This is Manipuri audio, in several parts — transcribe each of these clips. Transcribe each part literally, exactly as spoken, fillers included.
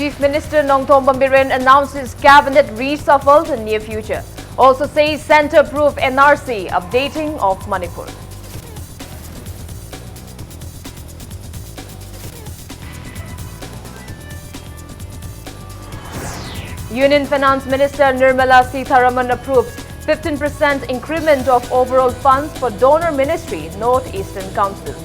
Chief Minister Nongthombam Biren announces cabinet reshuffle in near future. Also says centre approve N R C updating of Manipur. Union Finance Minister Nirmala Sitharaman approves fifteen percent increment of overall funds for donor ministry, North Eastern Council.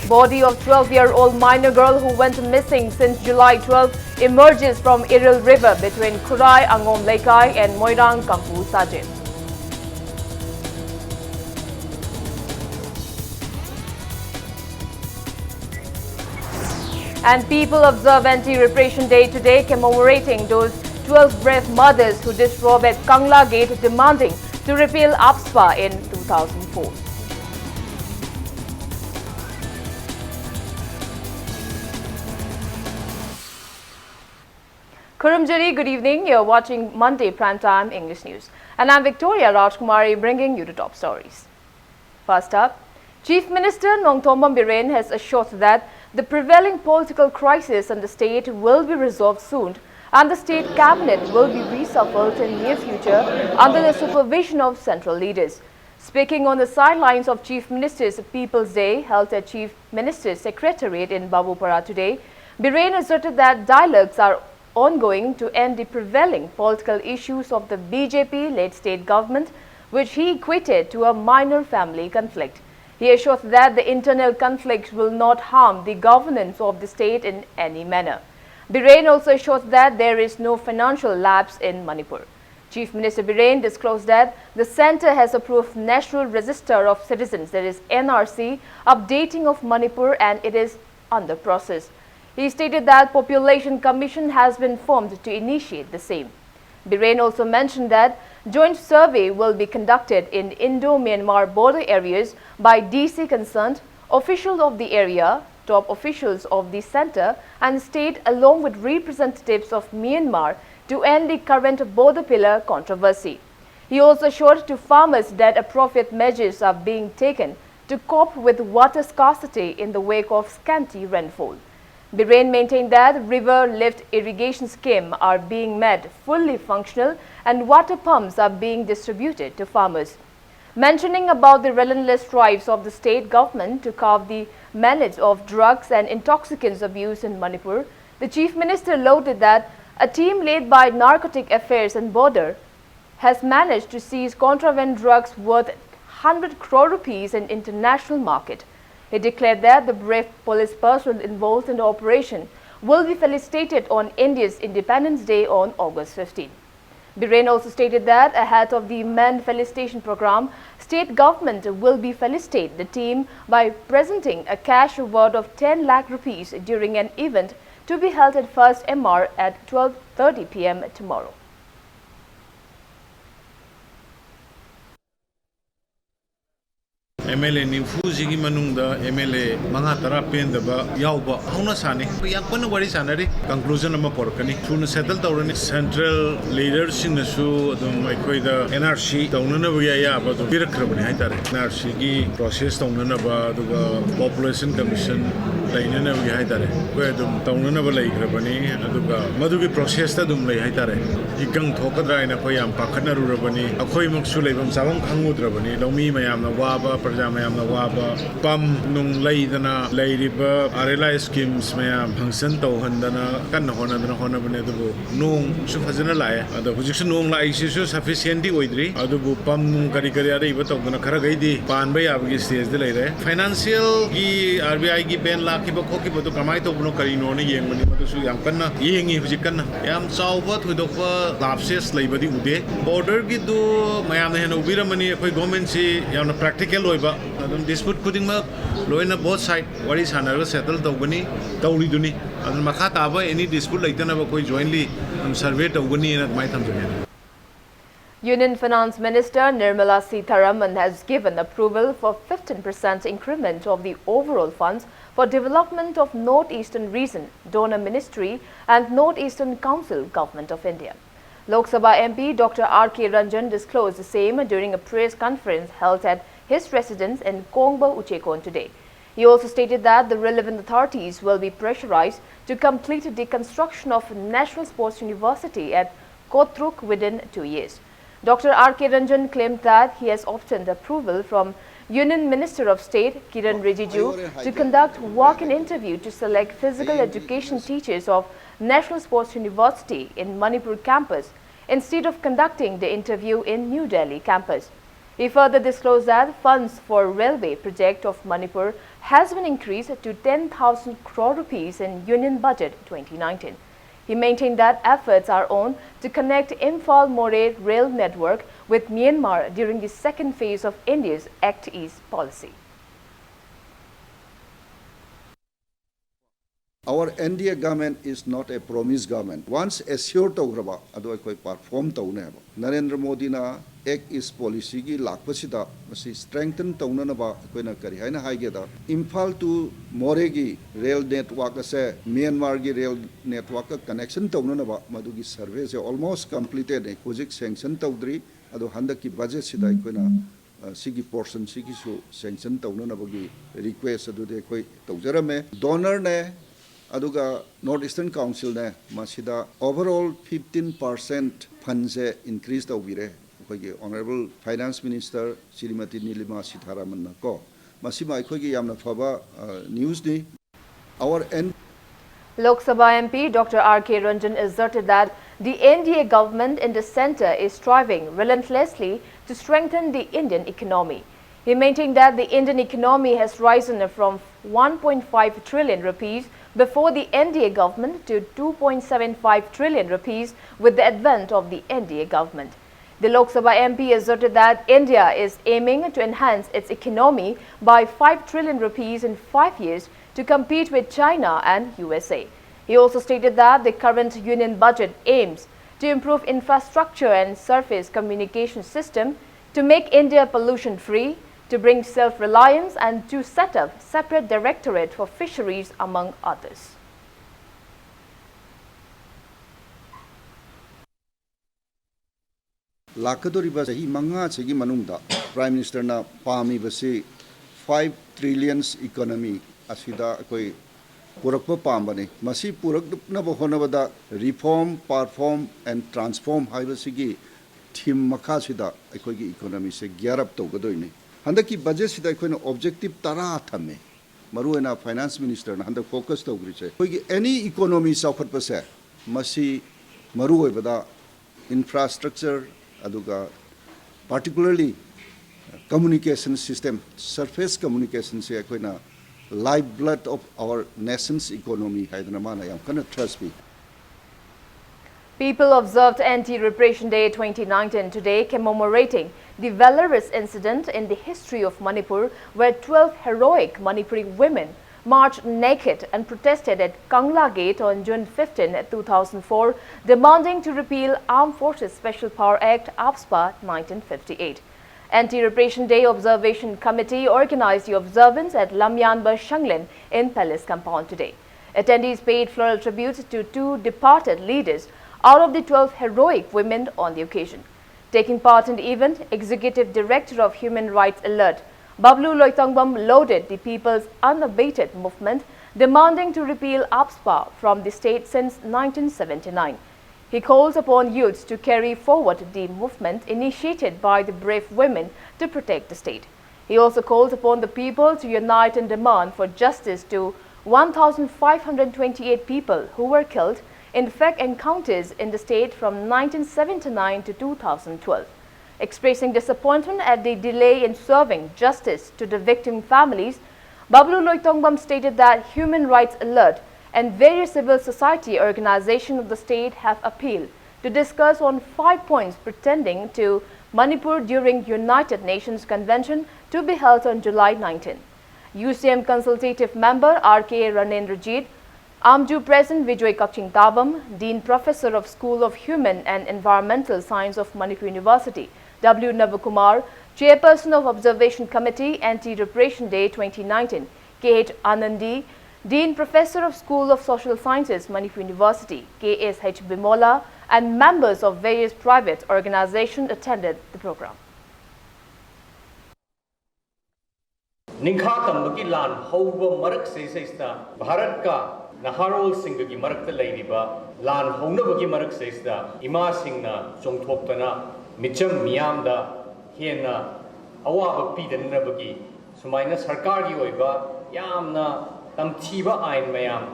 Body of twelve-year-old minor girl who went missing since July twelfth emerges from Iril River between Khurai Angom Leikai and Moirang Kampu Sajin. And people observe Anti-Repression Day today, commemorating those twelve brave mothers who disrobed Kangla Gate, demanding to repeal AFSPA in two thousand four. Khurumjari, good evening. You're watching Monday Prime Time English News. And I'm Victoria Rajkumari, bringing you the top stories. First up, Chief Minister Nongthombam Biren has assured that the prevailing political crisis in the state will be resolved soon and the state cabinet will be reshuffled in near future under the supervision of central leaders. Speaking on the sidelines of Chief Minister's People's Day held at Chief Minister's Secretariat in Babupara today, Biren asserted that dialogues are ongoing to end the prevailing political issues of the B J P-led state government, which he equated to a minor family conflict. He assured that the internal conflict will not harm the governance of the state in any manner. Biren also assured that there is no financial lapse in Manipur. Chief Minister Biren disclosed that the centre has approved National Register of Citizens, that is N R C, updating of Manipur, and it is under process. He stated that Population Commission has been formed to initiate the same. Biren also mentioned that joint survey will be conducted in Indo-Myanmar border areas by D C concerned, officials of the area, top officials of the centre and state, along with representatives of Myanmar, to end the current border pillar controversy. He also assured to farmers that appropriate measures are being taken to cope with water scarcity in the wake of scanty rainfall. Biren maintained that river lift irrigation scheme are being made fully functional and water pumps are being distributed to farmers. Mentioning about the relentless strives of the state government to curb the menace of drugs and intoxicants abuse in Manipur, the Chief Minister lauded that a team led by Narcotic Affairs and Border has managed to seize contraband drugs worth one hundred crore rupees in international market. He declared that the brave police personnel involved in the operation will be felicitated on India's Independence Day on August fifteen. Biren also stated that ahead of the Men Felicitation Program, state government will be felicitate the team by presenting a cash award of ten lakh rupees during an event to be held at First M R at twelve thirty p m tomorrow. M L A ꯅꯤꯐꯨꯁꯤꯒꯤ ꯃꯅꯨꯡꯗ ꯑꯦꯝ ꯑꯦꯜ ꯑꯦ ꯃꯉꯥ ꯇꯔꯥ ꯄꯦꯟꯗꯕ ꯌꯥꯎꯕ ꯍꯧꯅ ꯁꯥꯅꯤ꯫ ꯑꯩꯈꯣꯏ ꯌꯥꯝ ꯀꯟꯅ ꯋꯥꯔꯤ ꯁꯥꯟꯅꯔꯤ꯫ ꯀꯟꯀ꯭ꯂꯨꯖꯟ ꯑꯃ ꯄꯣꯔꯛꯀꯅꯤ꯫ ꯊꯨꯅ ꯁꯦꯇꯜ ꯇꯧꯔꯅꯤ꯫ ꯁꯦꯟꯇ꯭ꯔꯦꯜ ꯂꯤꯗꯔꯁꯤꯡꯅꯁꯨ ꯑꯗꯨꯝ ꯑꯩꯈꯣꯏꯗ ꯑꯦꯟ ꯑꯥꯔ ꯁꯤ ꯇꯧꯅꯅꯕꯒꯤ ꯑꯌꯥꯕ ꯑꯗꯨꯝ ꯄꯤꯔꯛꯈ꯭ꯔꯕꯅꯤ ꯍꯥꯏꯇꯥꯔꯦ꯫ ꯑꯦꯟ ꯑꯥꯔ ꯁꯤꯒꯤ ꯄ꯭ꯔꯣꯁꯦꯁ ꯇꯧꯅꯅꯕ, ꯑꯗꯨꯒ ꯄꯣꯄꯨꯂꯦꯁꯟ ꯀꯃꯤꯁꯟ ꯂꯩꯅꯅꯕꯒꯤ ꯍꯥꯏꯇꯥꯔꯦ, ꯑꯩꯈꯣꯏ ꯑꯗꯨꯝ ꯇꯧꯅꯅꯕ ꯂꯩꯈ꯭ꯔꯕꯅꯤ꯫ ꯑꯗꯨꯒ ꯃꯗꯨꯒꯤ ꯄ꯭ꯔꯣꯁꯦꯁꯇ ꯑꯗꯨꯝ ꯂꯩ ꯍꯥꯏꯇꯥꯔꯦ꯫ ꯏꯀꯪ ꯊꯣꯛꯀꯗ꯭ꯔꯥ ꯍꯥꯏꯅ ꯑꯩꯈꯣꯏ ꯌꯥꯝ ꯄꯥꯈꯠꯅꯔꯨꯔꯕꯅꯤ꯫ ꯑꯩꯈꯣꯏꯃꯛꯁꯨ ꯂꯩꯐꯝ ꯆꯥꯐꯝ ꯈꯪꯉꯨꯗ꯭ꯔꯕꯅꯤ꯫ ꯂꯧꯃꯤ ꯃꯌꯥꯝꯅ ꯋꯥꯕ, ꯄ꯭ꯔꯖꯥ ꯃꯌꯥꯝꯅ ꯋꯥꯕ, ꯄꯝ ꯅꯨꯡ ꯂꯩꯗꯅ ꯂꯩꯔꯤꯕ ꯑꯥꯔ ꯑꯦꯜ ꯑꯥꯏ ꯁ꯭ꯀꯤꯝꯁ ꯃꯌꯥꯝ ꯐꯪꯁꯟ ꯇꯧꯍꯟꯗꯅ ꯀꯟꯅ ꯍꯣꯠꯅꯗꯅ ꯍꯣꯠꯅꯕꯅꯤ꯫ ꯑꯗꯨꯕꯨ ꯅꯣꯡꯁꯨ ꯐꯖꯅ ꯂꯥꯛꯑꯦ꯫ ꯑꯗꯣ ꯍꯧꯖꯤꯛꯁꯨ ꯅꯣꯡ ꯂꯥꯛꯏꯁꯤꯁꯨ ꯁꯐꯤꯁꯤꯌꯦꯟꯗꯤ ꯑꯣꯏꯗ꯭ꯔꯤ꯫ ꯑꯗꯨꯕꯨ ꯄꯝ ꯅꯨꯡ ꯀꯔꯤ ꯀꯔꯤ ꯑꯔꯩꯕ ꯇꯧꯗꯅ ꯈꯔꯈꯩꯗꯤ ꯄꯥꯟꯕ ꯌꯥꯕꯒꯤ ꯁ꯭ꯇꯦꯖꯇ ꯂꯩꯔꯦ꯫ ꯐꯥꯏꯅꯥꯟꯁꯤꯌꯦꯜꯒꯤ ꯑꯥꯔ ꯕꯤ ꯑꯥꯏꯒꯤ ꯕꯦꯟ ꯂꯥꯛꯈꯤꯕ ꯈꯣꯠꯈꯤꯕꯗꯨ ꯀꯃꯥꯏꯅ ꯇꯧꯕꯅꯣ ꯀꯔꯤꯅꯣꯅ ꯌꯦꯡꯕꯅꯤ꯫ ꯃꯗꯨꯁꯨ ꯌꯥꯝ ꯀꯟꯅ ꯌꯦꯡꯉꯤ ꯍꯧꯖꯤꯛ ꯀꯟꯅ꯫ ꯌꯥꯝ ꯆꯥꯎꯕ ꯊꯣꯏꯗꯣꯛꯄ ꯂꯥꯞꯁꯦꯁ ꯂꯩꯕꯗꯤ ꯎꯗꯦ꯫ ꯕꯣꯔꯗꯔꯒꯤꯗꯨ ꯃꯌꯥꯝꯅ ꯍꯦꯟꯅ ꯎꯕꯤꯔꯝꯃꯅꯤ꯫ ꯑꯩꯈꯣꯏ ꯒꯣꯔꯃꯦꯟꯁꯤ ꯌꯥꯝꯅ ꯄ꯭ꯔꯦꯛꯇꯤꯀꯦꯜ ꯑꯣꯏꯕ, ꯑꯗꯨꯝ ꯗꯤꯁꯄ꯭ꯌꯨꯠ ꯈꯨꯗꯤꯡꯃꯛ ꯂꯣꯏꯅ ꯕꯣꯠ ꯁꯥꯏꯠ ꯋꯥꯔꯤ ꯁꯥꯟꯅꯔꯒ ꯁꯦꯇꯜ ꯇꯧꯒꯅꯤ, ꯇꯧꯔꯤꯗꯨꯅꯤ꯫ ꯑꯗꯨꯅ ꯃꯈꯥ ꯇꯥꯕ ꯑꯦꯅꯤ ꯗꯤꯁꯄ꯭ꯌꯨꯠ ꯂꯩꯇꯅꯕ ꯑꯩꯈꯣꯏ ꯖꯣꯏꯟꯂꯤ ꯑꯗꯨꯝ ꯁꯔꯚꯦ ꯇꯧꯒꯅꯤꯅ ꯑꯗꯨꯃꯥꯏꯅ ꯊꯝꯖꯒꯦ꯫ Union Finance Minister Nirmala Sitharaman has given approval for fifteen percent increment of the overall funds for development of Northeastern Region, Donor Ministry and Northeastern Council, Government of India. Lok Sabha M P Doctor R K Ranjan disclosed the same during a press conference held at his residence in Kongba Uchekon today. He also stated that the relevant authorities will be pressurized to complete the construction of National Sports University at Kotruk within two years. Doctor R K Ranjan claimed that he has obtained approval from Union Minister of State Kiren Rijiju to conduct walk-in interview to select physical education teachers of National Sports University in Manipur campus instead of conducting the interview in New Delhi campus. He further disclosed that funds for railway project of Manipur has been increased to ten thousand crore rupees in Union Budget twenty nineteen. He maintained that efforts are on to connect Imphal Moreh rail network with Myanmar during the second phase of India's Act East policy. Our N D A government is not a promise government. Once assure ꯇꯧꯈ꯭ꯔꯕ ꯑꯗꯨ ꯑꯩꯈꯣꯏ perform ꯇꯧꯅꯦꯕ꯫ ꯅꯔꯦꯟꯗ꯭ꯔ ꯃꯣꯗꯤꯅ Act East policyꯒꯤ ꯂꯥꯛꯄꯁꯤꯗ ꯃꯁꯤ strengthen ꯇꯧꯅꯅꯕ ꯑꯩꯈꯣꯏꯅ ꯀꯔꯤ ꯍꯥꯏꯅ ꯍꯥꯏꯒꯦꯗ, Imphal to Morehꯒꯤ rail network ꯑꯁꯦ Myanmarꯒꯤ rail networkꯀ connection ꯇꯧꯅꯅꯕ ꯃꯗꯨꯒꯤ surveyꯁꯦ almost completed ꯅꯤ꯫ ꯍꯧꯖꯤꯛ sanction ꯇꯧꯗ꯭ꯔꯤ꯫ ꯑꯗꯣ ꯍꯟꯗꯛꯀꯤ budgetꯁꯤꯗ ꯑꯩꯈꯣꯏꯅ ꯑ, ꯁꯤꯒꯤ portion ꯁꯤꯒꯤꯁꯨ sanction ꯇꯧꯅꯅꯕꯒꯤ request ꯑꯗꯨꯗꯤ ꯑꯩꯈꯣꯏ ꯇꯧꯖꯔꯝꯃꯦ꯫ Donorꯅꯦ, ꯑꯗꯨꯒ North Eastern Councilꯅꯦ, ꯃꯁꯤꯗ overall fifteen percent fundꯁꯦ increase ꯇꯧꯕꯤꯔꯦ ꯑꯩꯈꯣꯏꯒꯤ Honourable Finance Minister ꯁ꯭ꯔꯤꯃꯇꯤ ꯅꯤꯂꯤꯃꯥ ꯁꯤꯊꯥꯔꯥꯃꯟꯅ ꯀꯣ꯫ ꯃꯁꯤꯃ ꯑꯩꯈꯣꯏꯒꯤ ꯌꯥꯝꯅ ꯐꯕ, ꯑ, newsꯅꯤ꯫ Our N Lok Sabha M P Doctor R K Ranjan asserted that the N D A government in the centre is striving relentlessly to strengthen the Indian economy. He maintained that the Indian economy has risen from one point five trillion rupees before the N D A government to two point seven five trillion rupees with the advent of the N D A government. The Lok Sabha M P asserted that India is aiming to enhance its economy by five trillion rupees in five years to compete with China and U S A. He also stated that the current union budget aims to improve infrastructure and surface communication system, to make India pollution-free, to bring self-reliance, and to set up separate directorate for fisheries, among others. ꯂꯥꯛꯀꯗꯧꯔꯤꯕ ꯆꯍꯤ ꯃꯉꯥꯁꯤꯒꯤ ꯃꯅꯨꯡꯗ Prime Ministerꯅ ꯄꯥꯝꯃꯤꯕꯁꯤ five trillions economy ꯑꯁꯤꯗ ꯑꯩꯈꯣꯏ ꯄꯨꯔꯛꯄ ꯄꯥꯝꯕꯅꯤ꯫ ꯃꯁꯤ ꯄꯨꯔꯛꯅꯕ ꯍꯣꯠꯅꯕꯗ reform, perform and transform ꯍꯥꯏꯕꯁꯤꯒꯤ theme ꯃꯈꯥꯁꯤꯗ ꯑꯩꯈꯣꯏꯒꯤ economyꯁꯦ gear up ꯇꯧꯒꯗꯣꯏꯅꯤ꯫ ꯍꯟꯗꯛꯀꯤ budgetꯁꯤꯗ ꯑꯩꯈꯣꯏꯅ objective ꯇꯔꯥ ꯊꯝꯃꯦ꯫ ꯃꯔꯨꯑꯣꯏꯅ Finance Ministerꯅ ꯍꯟꯗꯛ focus ꯇꯧꯈ꯭ꯔꯤꯁꯦ ꯑꯩꯈꯣꯏꯒꯤ any economy ꯆꯥꯎꯈꯠꯄꯁꯦ ꯃꯁꯤ ꯃꯔꯨꯑꯣꯏꯕꯗ infrastructure ꯑꯗꯨꯒ particularly communication system, surface communicationꯁꯦ ꯑꯩꯈꯣꯏꯅ life blood of our nation's economy ꯍꯥꯏꯗꯅ ꯃꯥꯅ ꯌꯥꯝ ꯀꯟꯅ thrust P. People observed Anti-Repression Day twenty nineteen today, commemorating the valorous incident in the history of Manipur where twelve heroic Manipuri women marched naked and protested at Kangla Gate on June fifteen, two thousand four, demanding to repeal Armed Forces Special Power Act, AFSPA, nineteen fifty-eight. Anti-Repression Day Observation Committee organized the observance at Lamyanba Shanglin in Palace Compound today. Attendees paid floral tributes to two departed leaders out of the twelve heroic women on the occasion. Taking part in the event, Executive Director of Human Rights Alert, Bablu Loitongbam, lauded the people's unabated movement demanding to repeal AFSPA from the state since nineteen seventy-nine. He calls upon youths to carry forward the movement initiated by the brave women to protect the state. He also calls upon the people to unite in demand for justice to one thousand five hundred twenty-eight people who were killed in fake encounters in the state from nineteen seventy-nine to two thousand twelve. Expressing disappointment at the delay in serving justice to the victim families, Bablu Loitongbam stated that Human Rights Alert and various civil society organizations of the state have appealed to discuss on five points pertaining to Manipur during United Nations Convention to be held on July nineteen. U C M Consultative Member R K Ranendrajit, Amju President Vijay Kakching Tabam, Dean Professor of School of Human and Environmental Science of Manipur University W Navakumar, Chairperson of Observation Committee Anti-Repression Day twenty nineteen K H Anandi, Dean Professor of School of Social Sciences Manipur University K S H Bimola, and members of various private organizations attended the program. ꯅꯤꯡꯈꯥ ꯇꯝꯕꯒꯤ ꯂꯥꯟ ꯍꯧꯕ ꯃꯔꯛꯁꯤꯗꯩꯁꯤꯗ ꯚꯥꯔꯠꯀ ꯅꯍꯥꯔꯣꯜꯁꯤꯡꯒꯒꯤ ꯃꯔꯛꯇ ꯂꯩꯔꯤꯕ ꯂꯥꯟ ꯍꯧꯅꯕꯒꯤ ꯃꯔꯛꯁꯤꯗꯩꯁꯤꯗ ꯏꯃꯥꯁꯤꯡꯅ ꯆꯣꯡꯊꯣꯛꯇꯅ ꯃꯤꯆꯝ ꯃꯤꯌꯥꯝꯗ ꯍꯦꯟꯅ ꯑꯋꯥꯕ ꯄꯤꯗꯅꯕꯒꯤ ꯁꯨꯃꯥꯏꯅ ꯁꯔꯀꯥꯔꯒꯤ ꯑꯣꯏꯕ ꯌꯥꯝꯅ ꯇꯝꯊꯤꯕ ꯑꯥꯏꯟ ꯃꯌꯥꯝ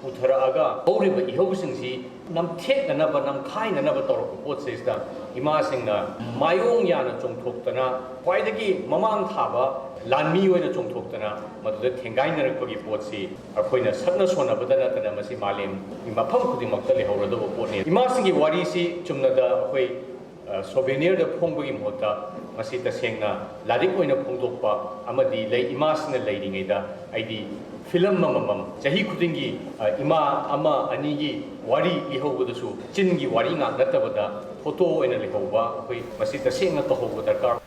ꯄꯨꯊꯔꯛꯑꯒ ꯍꯧꯔꯤꯕ ꯏꯍꯧꯁꯤꯡꯁꯤ ꯅꯝꯊꯦꯛꯅꯅꯕ, ꯅꯝꯈꯥꯏꯅꯅꯕ ꯇꯧꯔꯛꯄ ꯄꯣꯠꯁꯤꯗ ꯏꯃꯥꯁꯤꯡꯅ ꯃꯥꯏꯌꯣꯡ ꯌꯥꯅ ꯆꯣꯡꯊꯣꯛꯇꯅ, ꯈ꯭ꯋꯥꯏꯗꯒꯤ ꯃꯃꯥꯡ ꯊꯥꯕ ꯂꯥꯟꯃꯤ ꯑꯣꯏꯅ ꯆꯣꯡꯊꯣꯛꯇꯅ ꯃꯗꯨꯗ ꯊꯦꯡꯒꯥꯏꯅꯔꯛꯄꯒꯤ ꯄꯣꯠꯁꯤ ꯑꯩꯈꯣꯏꯅ ꯁꯛꯅ ꯁꯣꯟꯅꯕꯗ ꯅꯠꯇꯅ ꯃꯁꯤ ꯃꯥꯂꯦꯝꯒꯤ ꯃꯐꯝ ꯈꯨꯗꯤꯡꯃꯛꯇ ꯂꯩꯍꯧꯔꯗꯧꯕ ꯄꯣꯠꯅꯤ꯫ ꯏꯃꯥꯁꯤꯡꯒꯤ ꯋꯥꯔꯤꯁꯤ ꯆꯨꯝꯅꯗ ꯑꯩꯈꯣꯏ ꯑ, ꯁꯣꯚꯦꯅꯤꯌꯔꯗ ꯐꯣꯡꯕꯒꯤ ꯃꯍꯨꯠꯇ ꯃꯁꯤ ꯇꯁꯦꯡꯅ ꯂꯥꯏꯔꯤꯛ ꯑꯣꯏꯅ ꯐꯣꯡꯗꯣꯛꯄ ꯑꯃꯗꯤ ꯂꯩ, ꯏꯃꯥꯁꯤꯡꯅ ꯂꯩꯔꯤꯉꯩꯗ ꯑꯩꯗꯤ ꯐꯤꯂꯝ ꯑꯃꯃꯝ ꯆꯍꯤ ꯈꯨꯗꯤꯡꯒꯤ, ꯑ, ꯏꯃꯥ ꯑꯃ ꯑꯅꯤꯒꯤ ꯋꯥꯔꯤ ꯂꯤꯍꯧꯕꯗꯁꯨ ꯆꯤꯟꯒꯤ ꯋꯥꯔꯤ ꯉꯥꯛ ꯅꯠꯇꯕꯗ ꯐꯣꯇꯣ ꯑꯣꯏꯅ ꯂꯩꯍꯧꯕ ꯑꯩꯈꯣꯏ ꯃꯁꯤ ꯇꯁꯦꯡꯅ ꯇꯧꯍꯧꯕ ꯗꯔꯀꯥꯔ꯫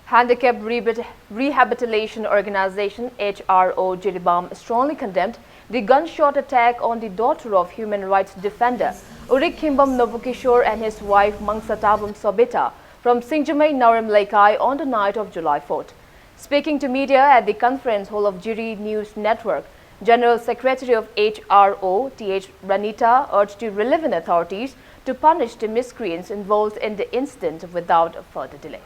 Handicap Rehabilit-, Rehabilitation Organization, H R O, Jiribam strongly condemned the gunshot attack on the daughter of human rights defender Urik Khimbam Nobukishore and his wife Mangsatabam Sobita from Singjamei Naorem Leikai on the night of July fourth. Speaking to media at the conference hall of Jiri News Network, General Secretary of H R O, T H Ranita, urged the relevant authorities to punish the miscreants involved in the incident without further delay.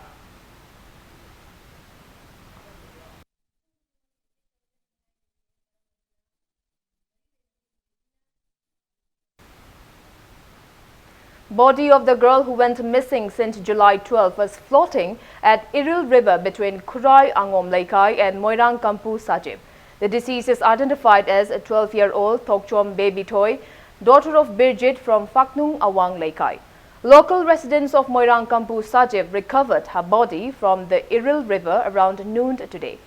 Body of the girl who went missing since July twelve was floating at Iril River between Khurai Angom Leikai and Moirang Kampu Sajib. The deceased is identified as a twelve-year-old Thokchom Baby Toy, daughter of Birjit from Faknung Awang Leikai. Local residents of Moirang Kampu Sajib recovered her body from the Iril River around noon today.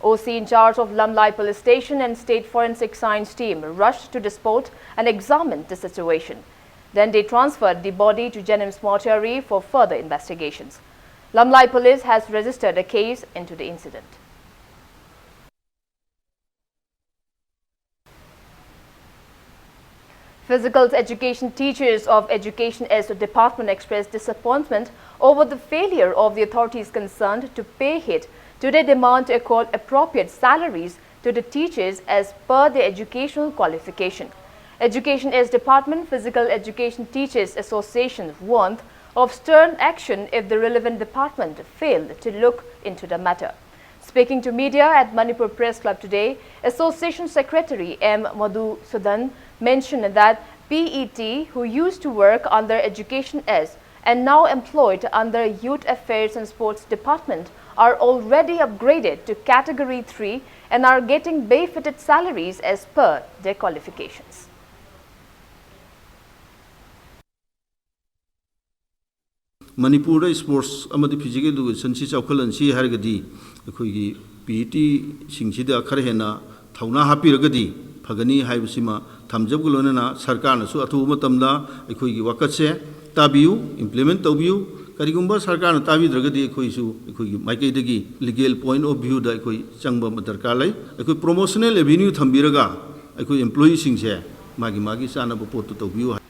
O C in charge of Lamlai Police Station and State Forensic Science team rushed to the spot and examined the situation. Then they transferred the body to Jennings Mortuary for further investigations. Lamlai Police has registered a case into the incident. Physical education teachers of Education S department expressed disappointment over the failure of the authorities concerned to pay heed to their demand to accord appropriate salaries to the teachers as per their educational qualification. Education S department Physical Education Teachers Association warned of stern action if the relevant department failed to look into the matter. Speaking to media at Manipur Press Club today, Association Secretary M Madhusudan mentioned that P E T, who used to work under Education S and now employed under Youth Affairs and Sports Department, are already upgraded to Category three and are getting befitted salaries as per their qualifications. ꯃꯅꯤꯄꯨꯔꯗ ꯏꯁꯄꯣꯔꯠꯁ ꯑꯃꯗꯤ ꯐꯤꯖꯤꯀꯦꯜ ꯏꯗꯨꯀꯦꯁꯟꯁꯤ ꯆꯥꯎꯈꯠꯍꯟꯁꯤ ꯍꯥꯏꯔꯒꯗꯤ ꯑꯩꯈꯣꯏꯒꯤ ꯄꯤ ꯏ ꯇꯤꯁꯤꯡꯁꯤꯗ ꯈꯔ ꯍꯦꯟꯅ ꯊꯧꯅꯥ ꯍꯥꯞꯄꯤꯔꯒꯗꯤ ꯐꯒꯅꯤ ꯍꯥꯏꯕꯁꯤꯃ ꯊꯝꯖꯕꯒ ꯂꯣꯏꯅꯅ ꯁꯔꯀꯥꯔꯅꯁꯨ ꯑꯊꯨꯕ ꯃꯇꯝꯗ ꯑꯩꯈꯣꯏꯒꯤ ꯋꯥꯀꯠꯁꯦ ꯇꯥꯕꯤꯌꯨ, ꯏꯝꯄ꯭ꯂꯤꯃꯦꯟ ꯇꯧꯕꯤꯌꯨ꯫ ꯀꯔꯤꯒꯨꯝꯕ ꯁꯔꯀꯥꯔꯅ ꯇꯥꯕꯤꯗ꯭ꯔꯒꯗꯤ ꯑꯩꯈꯣꯏꯁꯨ ꯑꯩꯈꯣꯏꯒꯤ ꯃꯥꯏꯀꯩꯗꯒꯤ ꯂꯤꯒꯦꯜ ꯄꯣꯏꯟꯠ ꯑꯣꯐ ꯚ꯭ꯌꯨꯗ ꯑꯩꯈꯣꯏ ꯆꯪꯕ ꯑꯃ ꯗꯔꯀꯥꯔ ꯂꯩ꯫ ꯑꯩꯈꯣꯏ ꯄ꯭ꯔꯣꯃꯣꯁꯅꯦꯜ ꯑꯦꯚꯦꯅ꯭ꯌꯨ ꯊꯝꯕꯤꯔꯒ ꯑꯩꯈꯣꯏ ꯑꯦꯝꯄ꯭ꯂꯣꯌꯤꯁꯤꯡꯁꯦ ꯃꯥꯒꯤ ꯃꯥꯒꯤ ꯆꯥꯅꯕ ꯄꯣꯠꯇꯨ ꯇꯧꯕꯤꯌꯨ ꯍꯥꯏ꯫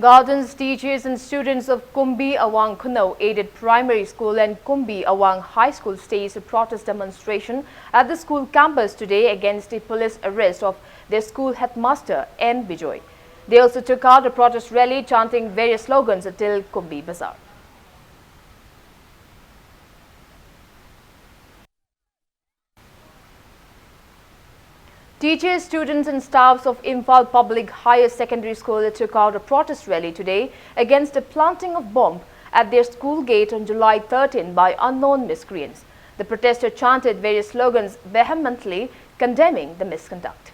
Guardians, teachers and students of Kumbi Awang Khunou Aided Primary School and Kumbi Awang High School staged a protest demonstration at the school campus today against the police arrest of their school headmaster N Bijoy. They also took out a protest rally chanting various slogans until Kumbi Bazar. Teachers, students and staffs of Imphal Public Higher Secondary School took out a protest rally today against the planting of bomb at their school gate on July thirteen by unknown miscreants. The protesters chanted various slogans, vehemently condemning the misconduct.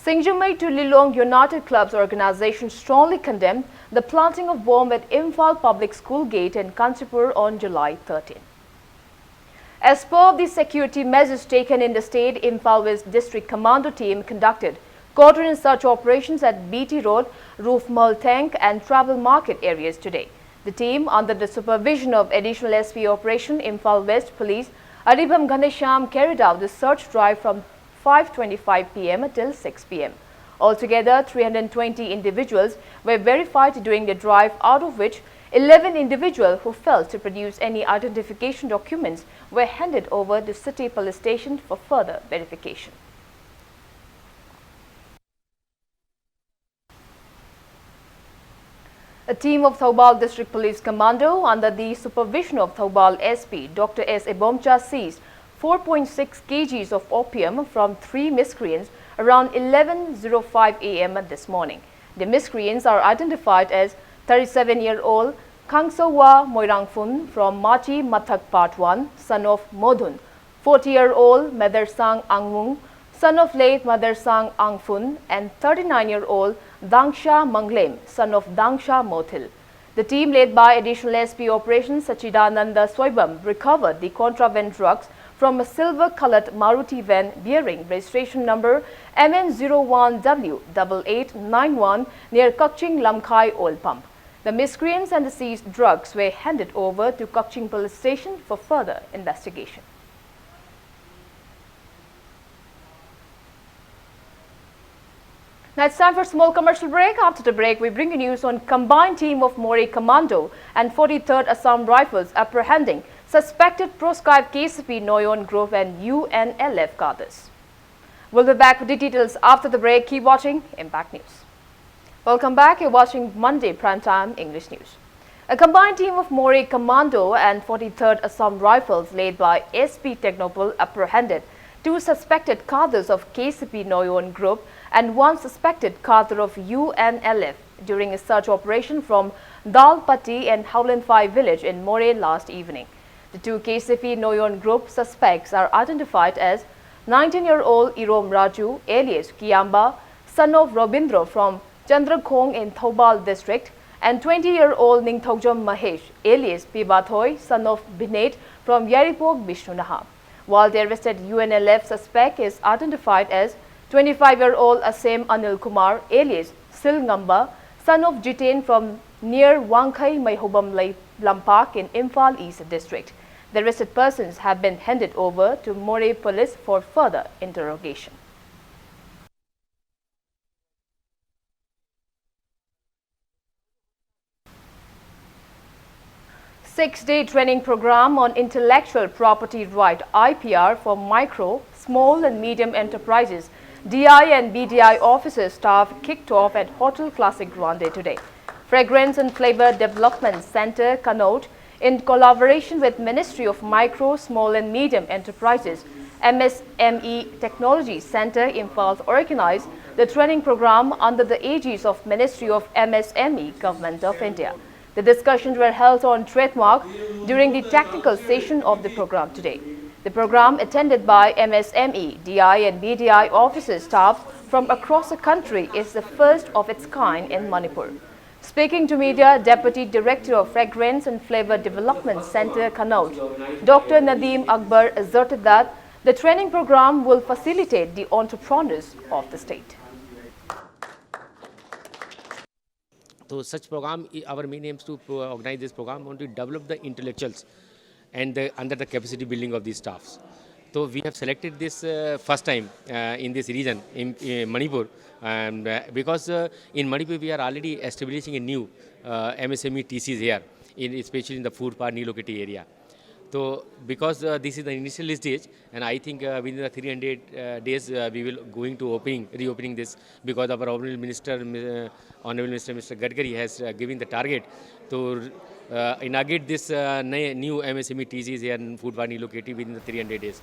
Singjumei to Lilong United Clubs organization strongly condemned the planting of bomb at Imphal Public School gate in Kanchanpur on July thirteen. As per the security measures taken in the state, Imphal West District Commando team conducted coordinated search operations at B T Road, Roof Mall Tank and Tribal Market areas today. The team, under the supervision of Additional S P Operation Imphal West Police, Aribam Ghanshyam carried out the search drive from five twenty-five p m till six p m. Altogether, three hundred twenty individuals were verified during the drive, out of which eleven individuals who failed to produce any identification documents were handed over to City Police Station for further verification. A team of Thoubal District Police Commando, under the supervision of Thoubal S P Doctor S Ibomcha, seized four point six kgs of opium from three miscreants around eleven oh five a m this morning. The miscreants are identified as thirty-seven-year-old Khangsowa Moirangphun from Machi Mathak Part one, son of Modun, forty-year-old Madersang Angmung, son of late Madersang Angphun, and thirty-nine-year-old Dangsha Manglem, son of Dangsha Mothil. The team led by Additional S P Operations Sachidananda Soibam recovered the contraband drugs from a silver-colored Maruti van bearing registration number M N zero one W double eight nine one near Kakching Lamkhai oil pump. The miscreants and the seized drugs were handed over to Kakching Police Station for further investigation. Now it's time for a small commercial break. After the break, we bring you news on combined team of Moreh Commando and forty-third Assam Rifles apprehending suspected proscribed K C P Noyon group and U N L F cadres. We'll be back with the details after the break. Keep watching Impact News. Welcome back. You're watching Monday Prime Time English News. A combined team of Moreh Commando and forty-third Assam Rifles, led by S P Technopol, apprehended two suspected cadres of K C P Noyon group and one suspected cadre of U N L F during a search operation from Dalpatti and Howlandphai village in Moreh last evening. The two K C P Noyon group suspects are identified as nineteen-year-old Irom Raju, alias Kiamba, son of Robindro from Chandrakhong in Thoubal district, and twenty-year-old Ningthoujam Mahesh, alias Pibathoi, son of Binet from Yairipok Bishnunaha. While the arrested U N L F suspect is identified as twenty-five-year-old Asem Anil Kumar, alias Sil Ngamba, son of Jiten from near Wangkhai Maihoubam Lai-, Lampak in Imphal East district. The arrested persons have been handed over to Moreh Police for further interrogation. Six-day training program on intellectual property right, I P R, for micro, small and medium enterprises, D I and B D I officers staff kicked off at Hotel Classic Grande today. Fragrance and Flavor Development Center, Kannauj, in collaboration with Ministry of Micro, Small and Medium Enterprises, M S M E Technology Center, Imphal, organized the training program under the aegis of Ministry of M S M E, Government of India. The discussions were held on trademark during the technical session of the program today. The program, attended by M S M E, D I and B D I officers staff from across the country, is the first of its kind in Manipur. Speaking to media, Deputy Director of Fragrance and Flavor Development Center, Kannauj, Doctor Nadeem Akbar, asserted that the training program will facilitate the entrepreneurs of the state. So such program, i- our main aims to pro- organize this program, only develop the intellectuals and the, under the capacity building of these staffs. So we have selected this uh, first time uh, in this region, in uh, Manipur, and uh, because uh, in Manipur we are already establishing a new uh, M S M E T Cs here, in, especially in the food park New Locality area. So because uh, this is the initial stage, and I think uh, within the three hundred uh, days uh, we will going to opening, reopening this, because our honorable minister, uh, honorable minister Mister Gadkari has uh, given the target to uh, inaugurate this uh, ne- new M S M E T Cs here in food park New Locality within the three hundred days.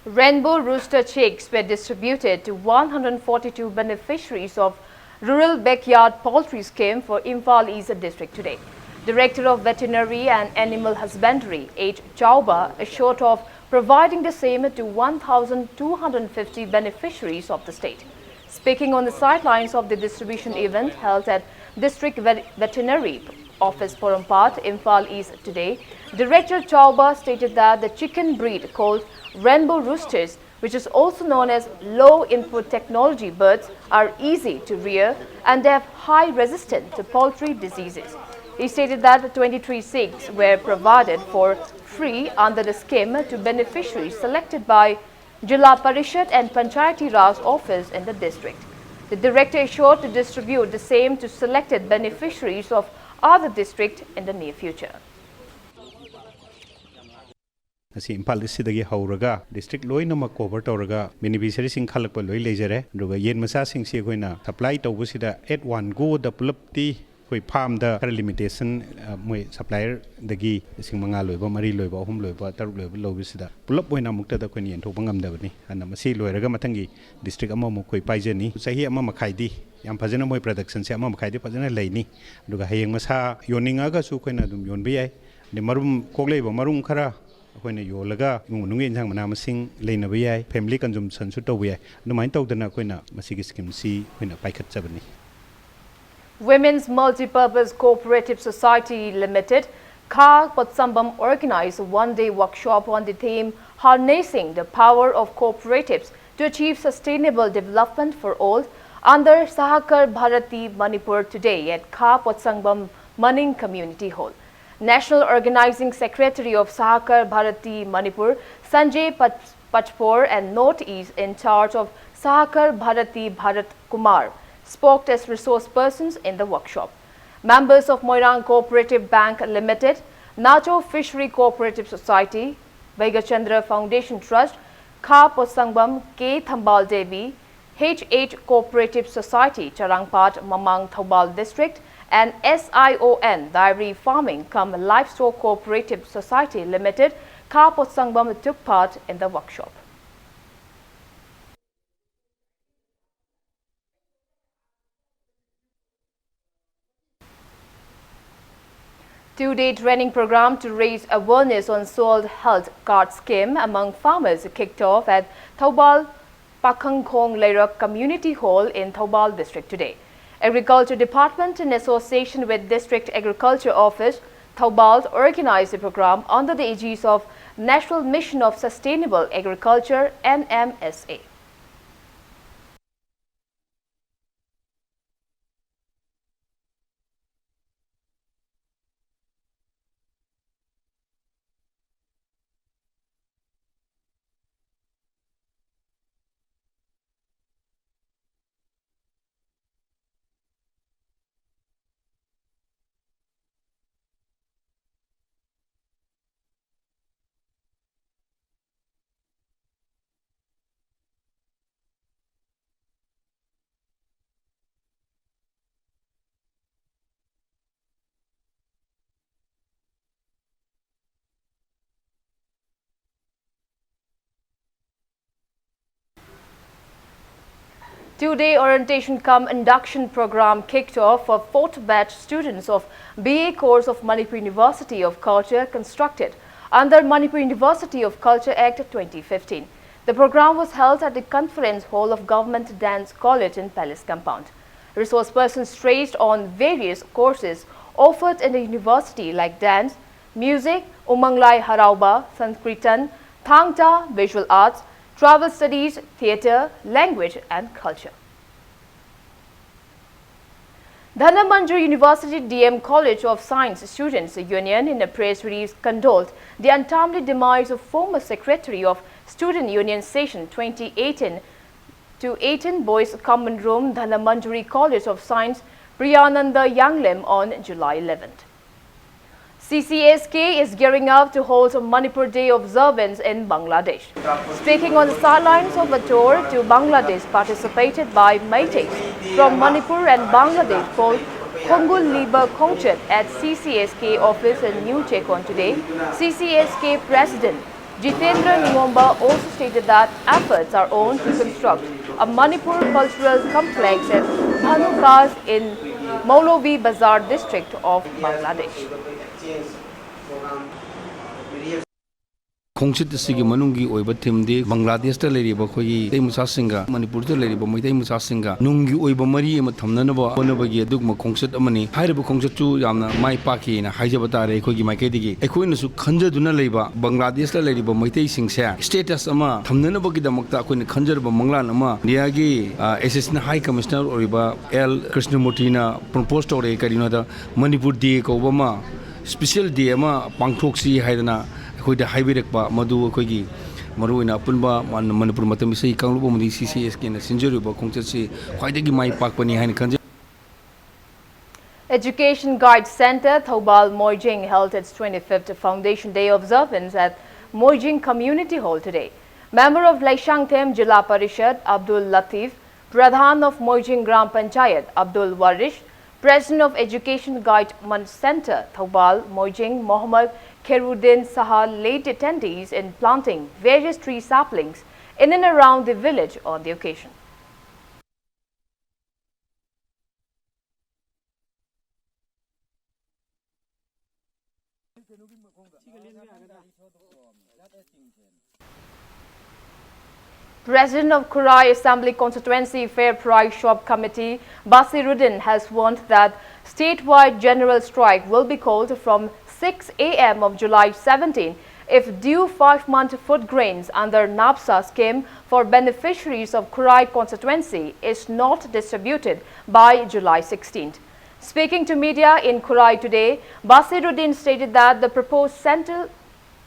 Rainbow rooster chicks were distributed to one hundred forty-two beneficiaries of Rural Backyard Poultry Scheme for Imphal East District today. Director of Veterinary and Animal Husbandry, H Chauba, assured of providing the same to one thousand two hundred fifty beneficiaries of the state. Speaking on the sidelines of the distribution event held at District Vet- Veterinary Office, Porompat, Imphal East today, Director Chauba stated that the chicken breed called Rainbow Roosters, which is also known as low input technology birds, are easy to rear and they have high resistance to poultry diseases. He stated that twenty-three seats were provided for free under the scheme to beneficiaries selected by Jilla Parishad and Panchayati Raj office in the district. The director assured to distribute the same to selected beneficiaries of other district in the near future. ꯉꯁꯤ ꯏꯝꯐꯥꯜ ꯏꯁꯁꯤꯗꯒꯤ ꯍꯧꯔꯒ ꯗꯤꯁꯇ꯭ꯔꯤꯛ ꯂꯣꯏꯅꯃꯛ ꯀꯣꯚꯔ ꯇꯧꯔꯒ ꯕꯦꯅꯤꯐꯤꯁꯔꯤꯁꯤꯡ ꯈꯜꯂꯛꯄ ꯂꯣꯏ ꯂꯩꯖꯔꯦ꯫ ꯑꯗꯨꯒ ꯌꯦꯟ ꯃꯆꯥꯁꯤꯡꯁꯤ ꯑꯩꯈꯣꯏꯅ ꯁꯄ꯭ꯂꯥꯏ ꯇꯧꯕꯁꯤꯗ ꯑꯦꯠ ꯋꯥꯟ ꯒꯣꯗ ꯄꯨꯂꯞꯇꯤ ꯑꯩꯈꯣꯏ ꯐꯥꯔꯝꯗ ꯈꯔ ꯂꯤꯃꯤꯇꯦꯁꯟ, ꯃꯣꯏ ꯁꯄ꯭ꯂꯥꯏꯌꯔꯗꯒꯤ ꯂꯤꯁꯤꯡ ꯃꯉꯥ ꯂꯣꯏꯕ, ꯃꯔꯤ ꯂꯣꯏꯕ, ꯑꯍꯨꯝ ꯂꯣꯏꯕ, ꯇꯔꯨꯛ ꯂꯣꯏꯕ ꯂꯧꯕꯁꯤꯗ ꯄꯨꯂꯞ ꯑꯣꯏꯅ ꯑꯃꯨꯛꯇꯗ ꯑꯩꯈꯣꯏꯅ ꯌꯦꯟꯊꯣꯛꯄ ꯉꯝꯗꯕꯅꯤ꯫ ꯑꯗꯨꯅ ꯃꯁꯤ ꯂꯣꯏꯔꯒ ꯃꯊꯪꯒꯤ ꯗꯤꯁꯇ꯭ꯔꯤꯛ ꯑꯃꯃꯨꯛ ꯑꯩꯈꯣꯏ ꯄꯥꯏꯖꯅꯤ꯫ ꯆꯍꯤ ꯑꯃ ꯃꯈꯥꯏꯗꯤ ꯌꯥꯝ ꯐꯖꯅ ꯃꯣꯏ ꯄ꯭ꯔꯗꯛꯁꯟꯁꯦ ꯑꯃ ꯃꯈꯥꯏꯗꯤ ꯐꯖꯅ ꯂꯩꯅꯤ꯫ ꯑꯗꯨꯒ ꯍꯌꯦꯡ ꯃꯁꯥ ꯌꯣꯟꯅꯤꯡꯉꯒꯁꯨ ꯑꯩꯈꯣꯏꯅ ꯑꯗꯨꯝ ꯌꯣꯟꯕ ꯌꯥꯏ꯫ ꯑꯗꯩ ꯃꯔꯨꯝ ꯀꯣꯛꯂꯛꯏꯕ ꯃꯔꯨꯝ ꯈꯔ ꯑꯩꯈꯣꯏꯅ ꯌꯣꯜꯂꯒ ꯏꯃꯨꯡ ꯃꯅꯨꯡꯒꯤ ꯏꯟꯁꯥꯡ ꯃꯅꯥ ꯃꯁꯤꯡ ꯂꯩꯅꯕ ꯌꯥꯏ, ꯐꯦꯃꯤꯂꯤ ꯀꯟꯖꯨꯝꯁꯟꯁꯨ ꯇꯧꯕ ꯌꯥꯏ꯫ ꯑꯗꯨꯃꯥꯏꯅ ꯇꯧꯗꯅ ꯑꯩꯈꯣꯏꯅ ꯃꯁꯤꯒꯤ ꯁ꯭ꯀꯤꯝꯁꯤ ꯑꯩꯈꯣꯏꯅ ꯄꯥꯏꯈꯠꯆꯕꯅꯤ꯫ Women's Multipurpose Cooperative Society Limited, Kha Potsambam, organized a one-day workshop on the theme Harnessing the Power of Cooperatives to Achieve Sustainable Development for All under Sahakar Bharati Manipur today at Kha Potsambam Maning Community Hall. National Organizing Secretary of Sahakar Bharati Manipur, Sanjay Pat- Patpor, and Northeast in charge of Sahakar Bharati, Bharat Kumar, spoke as resource persons in the workshop. Members of Moirang Cooperative Bank Limited, Nacho Fishery Cooperative Society, Bhagya Chandra Foundation Trust, Kha Potsambam, K Thambal Devi, H H Cooperative Society, Charangpat, Mamang, Thoubal District, and S I O N, Dairy Farming cum Livestock Cooperative Society Limited, Kha Potsambam, took part in the workshop. Two-day training program to raise awareness on soil health card scheme among farmers kicked off at Thoubal Pakhangkhong Leirak Community Hall in Thoubal District today. Agriculture Department, in association with District Agriculture Office, Thoubal, organized the program under the aegis of National Mission of Sustainable Agriculture, N M S A. Two-day orientation cum induction program kicked off for fourth batch students of B A course of Manipur University of Culture, constructed under Manipur University of Culture Act twenty fifteen. The program was held at the conference hall of Government Dance College in Palace Compound. Resource persons stressed on various courses offered in the university like dance, music, Umang Lai Harauba, Sankirtan, Thangta, visual arts, tribal studies, theatre, language and culture. Dhanamanjuri University D M College of Science Students Union, in a press release, condoled the untimely demise of former secretary of Student Union Session twenty eighteen to eighteen Boys Common Room, Dhanamanjuri College of Science, Priyananda Yanglem, on July eleventh. C C S K is gearing up to hold a Manipur Day observance in Bangladesh. Speaking on the sidelines of a tour to Bangladesh participated by Meiteis from Manipur and Bangladesh called Khongul Liba Khongchet at C C S K office in New Chekon today, C C S K President Jitendra Ningomba also stated that efforts are on to construct a Manipur cultural complex at Bhanukas in Moulovi Bazar district of Bangladesh. ꯈꯣꯡꯆꯠ ꯑꯁꯤꯒꯤ ꯃꯅꯨꯡꯒꯤ ꯑꯣꯏꯕ ꯊꯤꯝꯗꯤ ꯕꯪꯒ꯭ꯂꯥꯗꯦꯁꯇ ꯂꯩꯔꯤꯕ ꯑꯩꯈꯣꯏꯒꯤ ꯃꯩꯇꯩ ꯃꯆꯥꯁꯤꯡꯒ ꯃꯅꯤꯄꯨꯔꯗ ꯂꯩꯔꯤꯕ ꯃꯩꯇꯩ ꯃꯆꯥꯁꯤꯡꯒ ꯅꯨꯡꯒꯤ ꯑꯣꯏꯕ ꯃꯔꯤ ꯑꯃ ꯊꯝꯅꯅꯕ ꯍꯣꯠꯅꯕꯒꯤ ꯑꯗꯨꯒꯨꯝꯕ ꯈꯣꯡꯆꯠ ꯑꯃꯅꯤ꯫ ꯍꯥꯏꯔꯤꯕ ꯈꯣꯡꯆꯠꯁꯨ ꯌꯥꯝꯅ ꯃꯥꯏ ꯄꯥꯛꯈꯤꯅ ꯍꯥꯏꯖꯕ ꯇꯥꯔꯦ꯫ ꯑꯩꯈꯣꯏꯒꯤ ꯃꯥꯏꯀꯩꯗꯒꯤ ꯑꯩꯈꯣꯏꯅꯁꯨ ꯈꯟꯖꯗꯨꯅ ꯂꯩꯕ ꯕꯪꯒ꯭ꯂꯥꯗꯦꯁꯇ ꯂꯩꯔꯤꯕ ꯃꯩꯇꯩꯁꯤꯡꯁꯦ status ꯑꯃ ꯊꯝꯅꯅꯕꯒꯤꯗꯃꯛꯇ ꯑꯩꯈꯣꯏꯅ ꯈꯟꯖꯔꯕ ꯃꯪꯂꯥꯟ ꯑꯃ ꯏꯟꯗꯤꯌꯥꯒꯤ ꯑꯦꯁꯤꯁꯇꯦꯟ ꯍꯥꯏ ꯀꯃꯤꯁꯅꯔ ꯑꯣꯏꯔꯤꯕ ꯑꯦꯜ ꯀ꯭ꯔꯤꯁꯅꯃꯨꯔꯇꯤꯅ ꯄ꯭ꯔꯣꯄꯣꯁ ꯇꯧꯔꯛꯑꯦ꯫ ꯀꯔꯤꯅꯣꯗ ꯃꯅꯤꯄꯨꯔ ꯗꯦ ꯀꯧꯕ ꯑꯃ, ꯁ꯭ꯄꯤꯁꯦꯜ ꯗꯦ ꯑꯃ ꯄꯥꯡꯊꯣꯛꯁꯤ ꯍꯥꯏꯗꯅ ꯑꯩꯈꯣꯏꯗ ꯍꯥꯏꯕꯤꯔꯛꯄ, ꯃꯗꯨ ꯑꯩꯈꯣꯏꯒꯤ ꯃꯔꯨꯑꯣꯏꯅ ꯑꯄꯨꯟꯕ ꯃꯅꯤꯄꯨꯔ ꯃꯇꯝ ꯏꯁꯩ ꯀꯥꯡꯂꯨꯞ ꯑꯃꯗꯤ ꯁꯤ ꯁꯤ ꯑꯦꯁ ꯀꯦꯅ ꯁꯤꯟꯖꯔꯤꯕ ꯈꯣꯡꯆꯠꯁꯤ ꯈ꯭ꯋꯥꯏꯗꯒꯤ ꯃꯥꯏ ꯄꯥꯛꯄꯅꯤ ꯍꯥꯏꯅ ꯈꯟꯖꯩ꯫ Education Guide Center, Thoubal Moijing held its twenty-fifth Foundation Day observance at Moijing Community Hall today. Member of Leishangthem Jila Parishad, Abdul Latif, Pradhan of Moijing Gram Panchayat, Abdul Warish, President of Education Guide Center, Thoubal Moijing, Mohammad Kherudin Saha led attendees in planting various tree saplings in and around the village on the occasion. President of Khurai Assembly Constituency Fair Price Shop Committee, Basiruddin, has warned that statewide general strike will be called from six a m of July seventeen if due five-month food grains under NAPSA scheme for beneficiaries of Khurai constituency is not distributed by July sixteenth. Speaking to media in Khurai today, Basiruddin stated that the proposed central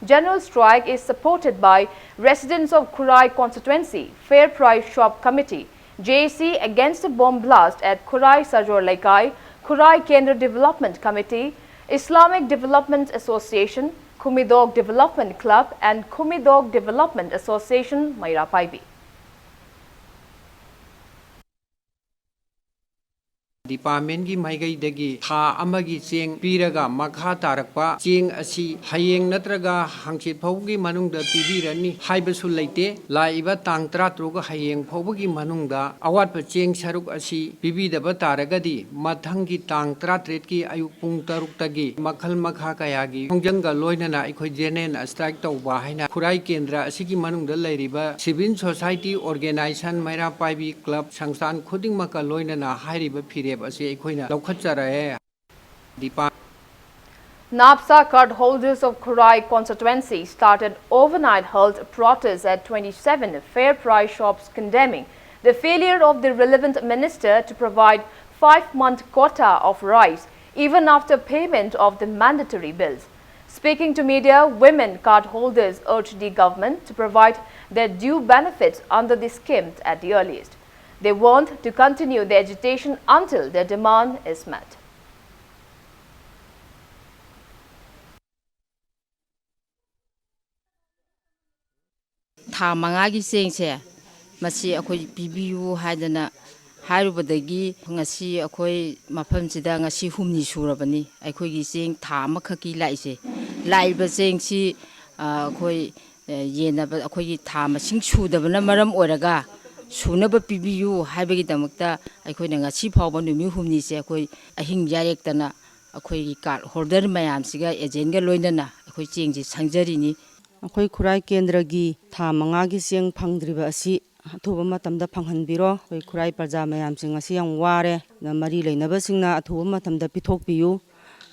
general strike is supported by residents of Khurai constituency, Fair Price Shop Committee, J A C against the bomb blast at Khurai Sajor Laikai, Khurai Kendra Development Committee, Islamic Development Association, Khumidok Development Club and Khumidok Development Association, Meira Paibi. ꯗꯤꯄꯥꯔꯠꯃꯦꯟꯒꯤ ꯃꯥꯏꯀꯩꯗꯒꯤ ꯊꯥ ꯑꯃꯒꯤ ꯆꯦꯡ ꯄꯤꯔꯒ ꯃꯈꯥ ꯇꯥꯔꯛꯄ ꯆꯦꯡ ꯑꯁꯤ ꯍꯌꯦꯡ ꯅꯠꯇ꯭ꯔꯒ ꯍꯪꯆꯤꯠ ꯐꯥꯎꯕꯒꯤ ꯃꯅꯨꯡꯗ ꯄꯤꯕꯤꯔꯅꯤ ꯍꯥꯏꯕꯁꯨ ꯂꯩꯇꯦ꯫ ꯂꯥꯛꯏꯕ ꯇꯥꯡ ꯇꯔꯥꯇꯔꯨꯛ ꯍꯌꯦꯡ ꯐꯥꯎꯕꯒꯤ ꯃꯅꯨꯡꯗ ꯑꯋꯥꯠꯄ ꯆꯦꯡ ꯁꯔꯨꯛ ꯑꯁꯤ ꯄꯤꯕꯤꯗꯕ ꯇꯥꯔꯒꯗꯤ ꯃꯊꯪꯒꯤ ꯇꯥꯡ ꯇꯔꯥꯇꯔꯦꯠꯀꯤ ꯑꯌꯨꯛ ꯄꯨꯡ ꯇꯔꯨꯛꯇꯒꯤ ꯃꯈꯜ ꯃꯈꯥ ꯀꯌꯥꯒꯤ ꯈꯣꯡꯖꯪꯒ ꯂꯣꯏꯅꯅ ꯑꯩꯈꯣꯏ ꯖꯦꯅꯦꯔꯦꯜ ꯁ꯭ꯇ꯭ꯔꯥꯏꯛ ꯇꯧꯕ ꯍꯥꯏꯅ ꯈꯨꯔꯥꯏ ꯀꯦꯟꯗ꯭ꯔ ꯑꯁꯤꯒꯤ ꯃꯅꯨꯡꯗ ꯂꯩꯔꯤꯕ ꯁꯤꯚꯤꯜ ꯁꯣꯁꯥꯏꯇꯤ ꯑꯣꯔꯒꯦꯅꯥꯏꯖꯦꯁꯟ, ꯃꯩꯔꯥ ꯄꯥꯏꯕꯤ ꯀ꯭ꯂꯕ, ꯁꯪꯁꯊꯥꯟ ꯈꯨꯗꯤꯡꯃꯛꯀ ꯂꯣꯏꯅꯅ ꯍꯥꯏꯔꯤꯕ ꯐꯤꯔꯦꯞ ꯑꯁꯤ ꯑꯩꯈꯣꯏꯅ ꯂꯧꯈꯠꯆꯔꯛꯑꯦ꯫ Deepa- NAPSA cardholders of Khurai constituency started overnight halt protest at twenty-seven Fair Price shops condemning the failure of the relevant minister to provide five-month quota of rice even after payment of the mandatory bills. Speaking to media, women cardholders urged the government to provide their due benefits under the scheme at the earliest. They want to continue the agitation until their demand is met. ꯊꯥ ꯃꯉꯥꯒꯤ ꯆꯦꯡꯁꯦ ꯃꯁꯤ ꯑꯩꯈꯣꯏ ꯄꯤꯕꯤꯌꯨ ꯍꯥꯏꯗꯅ ꯍꯥꯏꯔꯨꯕꯗꯒꯤ ꯉꯁꯤ ꯑꯩꯈꯣꯏ ꯃꯐꯝꯁꯤꯗ ꯉꯁꯤ ꯍꯨꯝꯅꯤ ꯁꯨꯔꯕꯅꯤ ꯑꯩꯈꯣꯏꯒꯤ ꯆꯦꯡ ꯊꯥ ꯑꯃꯈꯛꯀꯤ ꯂꯥꯛꯏꯁꯦ꯫ ꯂꯥꯛꯏꯕ ꯆꯦꯡꯁꯤ ꯑꯩꯈꯣꯏ ꯌꯦꯟꯅꯕ ꯑꯩꯈꯣꯏꯒꯤ ꯊꯥ ꯃꯁꯤꯡ ꯁꯨꯗꯕꯅ ꯃꯔꯝ ꯑꯣꯏꯔꯒ ꯁꯨꯅꯕ ꯄꯤꯕꯤꯌꯨ ꯍꯥꯏꯕꯒꯤꯗꯃꯛꯇ ꯑꯩꯈꯣꯏꯅ ꯉꯁꯤ ꯐꯥꯎꯕ ꯅꯨꯃꯤꯠ ꯍꯨꯝꯅꯤꯁꯦ ꯑꯩꯈꯣꯏ ꯑꯍꯤꯡ ꯌꯥꯔꯦꯛꯇꯅ ꯑꯩꯈꯣꯏꯒꯤ card holder ꯃꯌꯥꯝꯁꯤꯒ agentꯒ ꯂꯣꯏꯅꯅ ꯑꯩꯈꯣꯏ ꯆꯦꯡꯁꯤ ꯁꯪꯖꯔꯤꯅꯤ꯫ ꯑꯩꯈꯣꯏ ꯈꯨꯔꯥꯏ ꯀꯦꯟꯗ꯭ꯔꯒꯤ ꯊꯥ ꯃꯉꯥꯒꯤ ꯆꯦꯡ ꯐꯪꯗ꯭ꯔꯤꯕ ꯑꯁꯤ ꯑꯊꯨꯕ ꯃꯇꯝꯗ ꯐꯪꯍꯟꯕꯤꯔꯣ꯫ ꯑꯩꯈꯣꯏ ꯈꯨꯔꯥꯏ ꯄ꯭ꯔꯖꯥ ꯃꯌꯥꯝꯁꯤꯡ ꯑꯁꯤ ꯌꯥꯝ ꯋꯥꯔꯦ꯫ ꯑꯗꯨꯅ ꯃꯔꯤ ꯂꯩꯅꯕꯁꯤꯡꯅ ꯑꯊꯨꯕ ꯃꯇꯝꯗ ꯄꯤꯊꯣꯛꯄꯤꯌꯨ꯫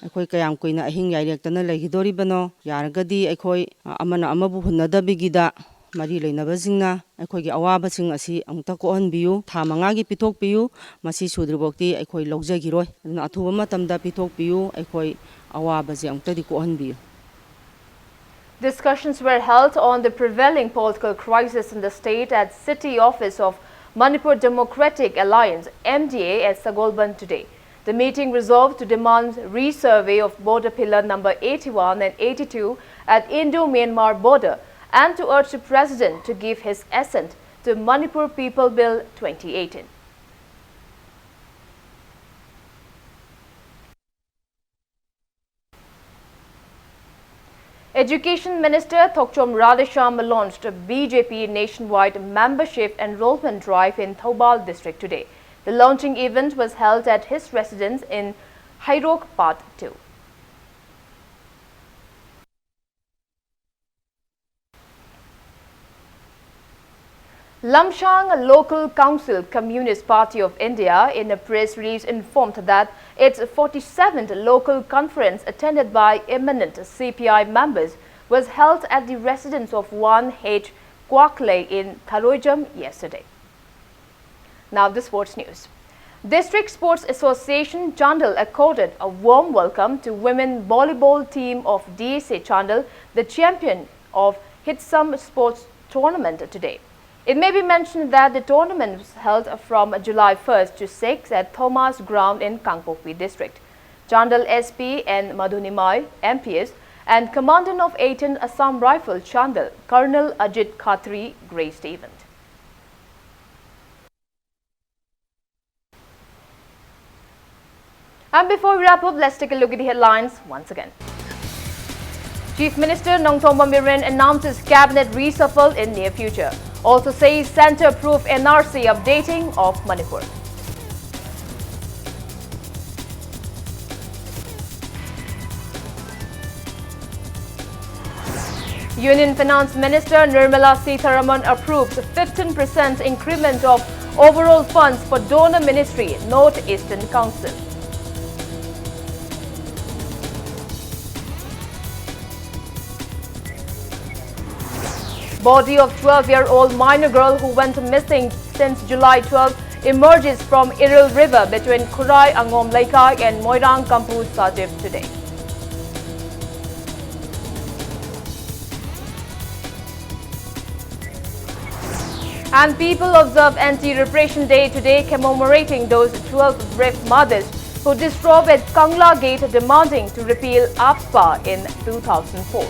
ꯑꯩꯈꯣꯏ ꯀꯌꯥꯝ ꯀꯨꯏꯅ ꯑꯍꯤꯡ ꯌꯥꯏꯔꯦꯛꯇꯅ ꯂꯩꯈꯤꯗꯣꯔꯤꯕꯅꯣ? ꯌꯥꯔꯒꯗꯤ ꯑꯩꯈꯣꯏ, ꯑ, ꯑꯃꯅ ꯑꯃꯕꯨ ꯍꯨꯟꯅꯗꯕꯤꯒꯤꯗ ꯃꯔꯤ ꯂꯩꯅꯕꯁꯤꯡꯅ ꯑꯩꯈꯣꯏꯒꯤ ꯑꯋꯥꯕꯁꯤꯡ ꯑꯁꯤ ꯑꯃꯨꯛꯇ ꯀꯣꯛꯍꯟꯕꯤꯌꯨ꯫ ꯊꯥ ꯃꯉꯥꯒꯤ ꯄꯤꯊꯣꯛꯄꯤꯌꯨ꯫ ꯃꯁꯤ ꯁꯨꯗ꯭ꯔꯤꯐꯥꯎꯗꯤ ꯑꯩꯈꯣꯏ ꯂꯧꯖꯈꯤꯔꯣꯏ꯫ ꯑꯗꯨꯅ ꯑꯊꯨꯕ ꯃꯇꯝꯗ ꯄꯤꯊꯣꯛꯄꯤꯌꯨ꯫ ꯑꯩꯈꯣꯏ ꯑꯋꯥꯕꯁꯦ ꯑꯃꯨꯛꯇꯗꯤ ꯀꯣꯛꯍꯟꯕꯤꯌꯨ꯫ Discussions were held on the prevailing political crisis in the state at City Office of Manipur Democratic Alliance, M D A, at Sagolband today. The meeting resolved to demand resurvey of border pillar number eighty-one and eighty-two at Indo-Myanmar border and to urge the president to give his assent to Manipur People Bill twenty eighteen. Education Minister Thokchom Radheshyam launched a B J P nationwide membership enrollment drive in Thoubal district today. The launching event was held at his residence in Hairok Part two. Lumshang Local Council, Communist Party of India, in a press release informed that its forty-seventh local conference, attended by eminent C P I members, was held at the residence of one H Kwakle in Tharoijam yesterday. Now the sports news. District Sports Association Chandel accorded a warm welcome to women volleyball team of D S A Chandel, the champion of Hitsam Sports Tournament, today. It may be mentioned that the tournament was held from July first to sixth at Thomas Ground in Kangpokpi District. Chandel S P N Madhunimai, M P S, and Commandant of eighteenth Assam Rifle Chandel, Colonel Ajit Khatri, graced the event. And before we wrap up, let's take a look at the headlines once again. Chief Minister Nongthombam Biren announces cabinet reshuffle in near future. Also says centre approve N R C updating of Manipur. Union Finance Minister Nirmala Sitharaman approves fifteen percent increment of overall funds for donor ministry, North Eastern Council. Body of twelve-year-old minor girl who went missing since July twelve emerges from Iril River between Khurai Angom Leikai and Moirang Kampu Sachib today. And people observe Anti-Repression Day today, commemorating those twelve brave mothers who disrobed Kangla Gate, demanding to repeal AFSPA in two thousand four.